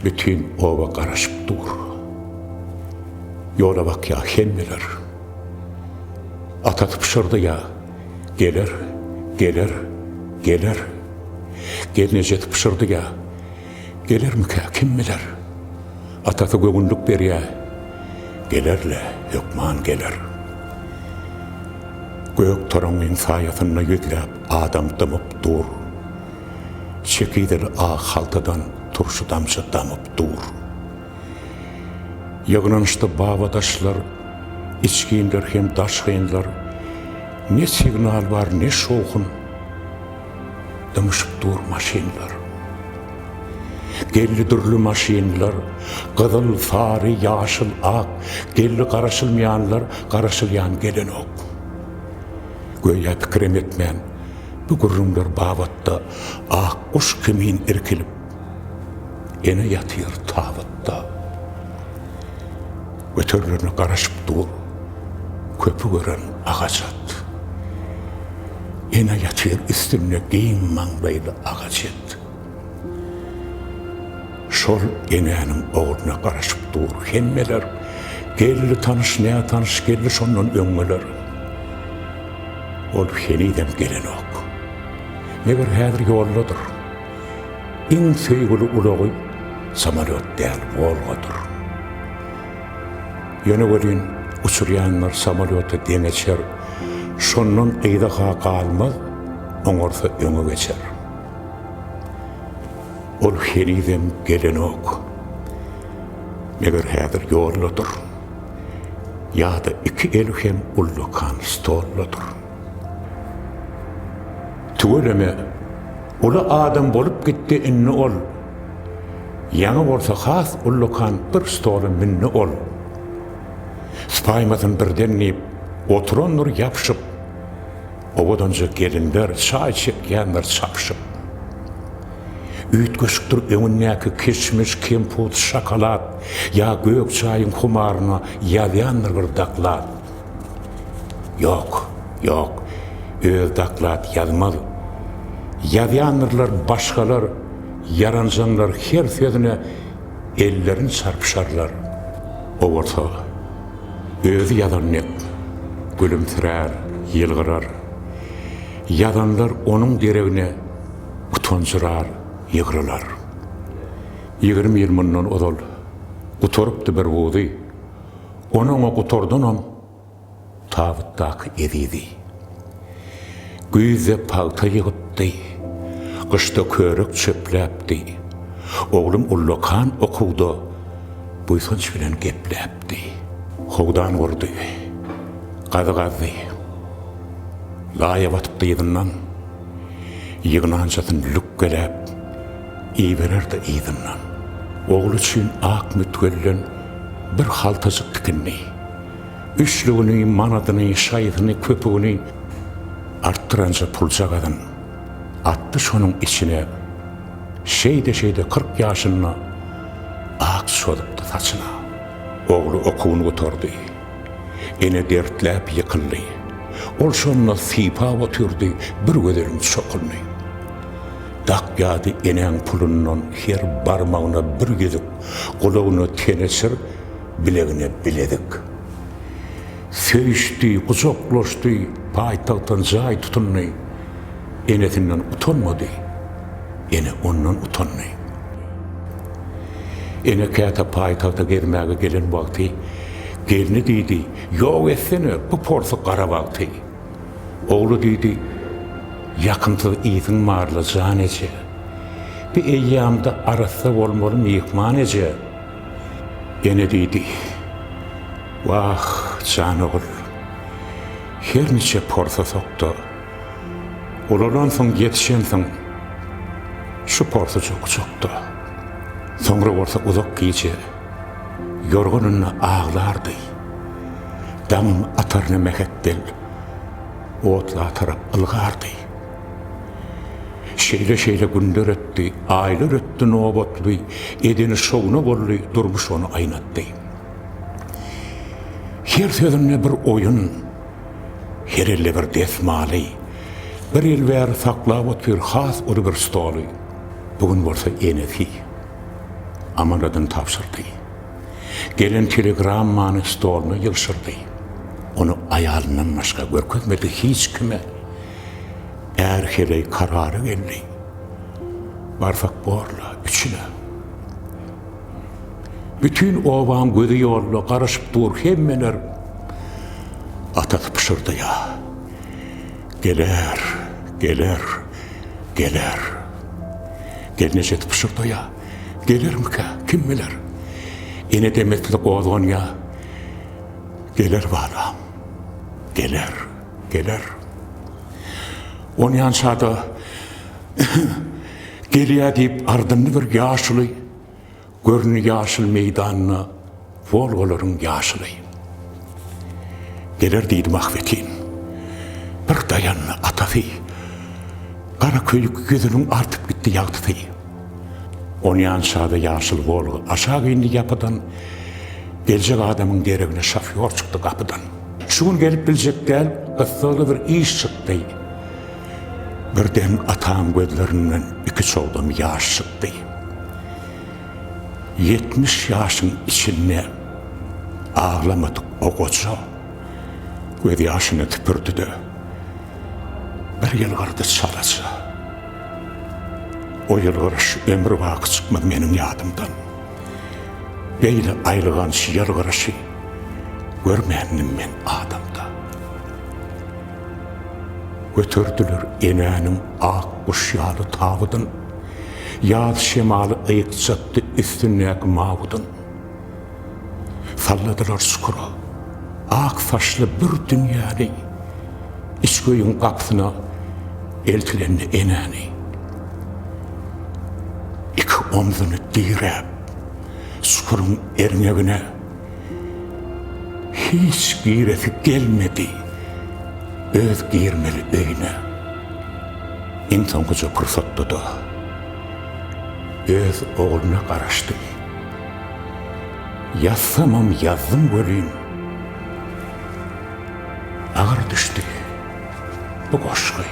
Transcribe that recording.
Bütin oba garaşyp dur. Ýola bakýar hemmeler. Atasy pyşyrdaýar, Geler, geler, geler. Gelnejesi pyşyrdaýar, Gelermikä, kim biler. Atasy göwünlik berýär, Geler-le, hökman geler. Gök toraňňyň saýasynda ýüzläp adam dymyp dur. Çekizeli ak haltadan turşy damja damyp dur. Ýygnanyşdy babadaşlar, içginler hem daşgynlar. Ne signal bar, ne şowhun. Dymyşyp dur maşynlar. Geldi dürli maşynlar, gyzyl, sary, ýaşyl, ak. Geldi garaşylmaýanlar, garaşylýan gelenok. Göýä pikirem etmän, bu gürrüňler babatda ak guş kimin irkilip, ene ýatyr tabytda. Göterilerine garaşyp dur, köpi gören agaç at. Ene ýatyr üstünde giň maňlaýly agaç et. Şol enäniň ogluna garaşyp dur hemmeler, Geldi tanyş, nätanyş geldi şondan öňňeler. Ol henizem gelenok. Meger häzir ýoldadyr. Iň söýgüli ulagy samolýot däl, Wolgadyr. Ýöne welin uçurýanlar samolýota deňeçer, şondan yza-ha galmaz, oňarsa öňe geçer. Ol henizem gelenok. Meger häzir ýoldadyr. Ýa-da iki eli hem ullakan stoldadyr. Tüweleme, uly adam bolup gitdi indi ol. Ýaňy bolsa has ullakan bir stola mündi ol. Sypaýmasyn birden diýip, oturandyr ýapyşyp. Owadanja gelinler çaý çekýändir çapyşyp. Üýtgeşikdir öňündäki kişmiş, kemput, şokolad ýa gök çaýyň humaryna ýazýandyr bir doklad. Ýok, ýok, öz doklad ýazmaz. Ýazýandyrlar başgalar, ýaranjaňlar her sözüne ellerin çarpyşarlar. O bolsa özi ýazan dek gülümsirär, ýylgyrar. Ýazanlar onuň deregine utanjyrar, ýygrylar. 20 ýyl mundan ozal gutarypdy bir wuzy. Ony oňa gutardanam tabytdaky ezizi. Güýzde pagta ýygypdy, gyşda körek çöpläpdi. Oglum ullakan okuwda buýsanç bilen gepläpdi. Howdan gurdy, gazy gazdy. Laýa batyp dyzyndan, ýygnanjasyny lükgeläp, ibererdi yzyndan. Ogly üçin ak mütgelden bir haltajyk tikindi. Üçlügini, manadyny, şaýysyny, köpügini artdyranja puljagazyn atdy şonuň içine. Şeýde-şeýde 40 ýaşynda ak çozupdy saçyna. Ogly okuwyny gutardy. Ene dertläp ýykyldy. Ol şonda sypap otyrdy bir gözeliň çokuny. Dakýardy enäň pulundan her barmagyna bir ýüzük, gulagyna teneçir, bilegine bilezik. Söýüşdi, gujaklaşdy, paýtagtdan jaý tutundy. Enesinden utanmady, ene ondan utandy. Ene käte paýtagta gezmäge gelen wagty gelni diýdi, Ýok etsene bu porsy gara bagty. Ogly diýdi, Ýakymsyz ysyň barla, jan eje. Bi eýýamda arassa bolmaly myhman eje. Ene diýdi, Wah, jan ogul, her niçe porsasak-da, ulalansyň, ýetişensiň şu porsuja gujakda. Soňra bolsa uzak gije ýorganynda aglardy. Daňyň ataryna mähetdel otla tarap ylgardy. Şeýle-şeýle günler ötdi, aýlar ötdi nobatly, edeni şowuna boldy, durmuş ony aýnatdy. Her sözünde bir oýun, her elde bir desmaly, bir ýyl bäri saklap otyr has uly bir stoly. Bu gün bolsa enesi. amanadyny tabşyrdy. Gelen telegrammany stoluna ýygşyrdy. Ony aýalyndan başga görkezmedi hiç kime. Är-heleý karara geldi. Barsak borla, üçüne. Bütin obaň gözi ýolda, garaşyp dur hemmeler. Atasy pyşyrdaýar. Geler, geler, geler. Gelnejesi pyşyrdaýar. Gelermikä, kim biler. Ene demesli gozganýar. Geler balam, geler, geler. Onýança-da Gelýä diýip ardyndy bir ýaşuly, Göründi ýaşyl meýdanda Wolgalaryň ýaşyly. Geler diýdim ahbetin. Bir daýandy atasy. Gara köýük ýüzüniň artyp gitdi ýagtysy. Onýança-da ýaşyl Wolga aşak indi ýapydan, Geljek adamyň deregine şofýor çykdy gapydan. Şu gün gelip biljek däl, gyssagly bir iş çykdy. Birden ataň gözlerinden iki çogdam ýaş çykdy. 70 ýaşyň içinde aglamadyk o goja gözýaşyny süpürdi-de, bir ýylgyrdy çalaja. O ýylgyryş ömürbaky çykmaz meniň ýadymdan. Beýle aýylganç ýylgyryşy görmändim men adamda. Göterdiler enäniň ak guş ýaly tabydyn. Ýaz şemaly ykjatdy üstündäki mawudyn. Salladylar çukura. Ak saçly bir dünýäni Içki öýüň gapysyna eltilende enäni. Iki omzuny diräp, çukuryň erňegine Hiç giresi gelmedi öz girmeli öýüne. Iň soňkuja pursatda-da öz ogluna garaşdy. Ýazsamam ýazdym welin, agyr düşdi bu goşgy.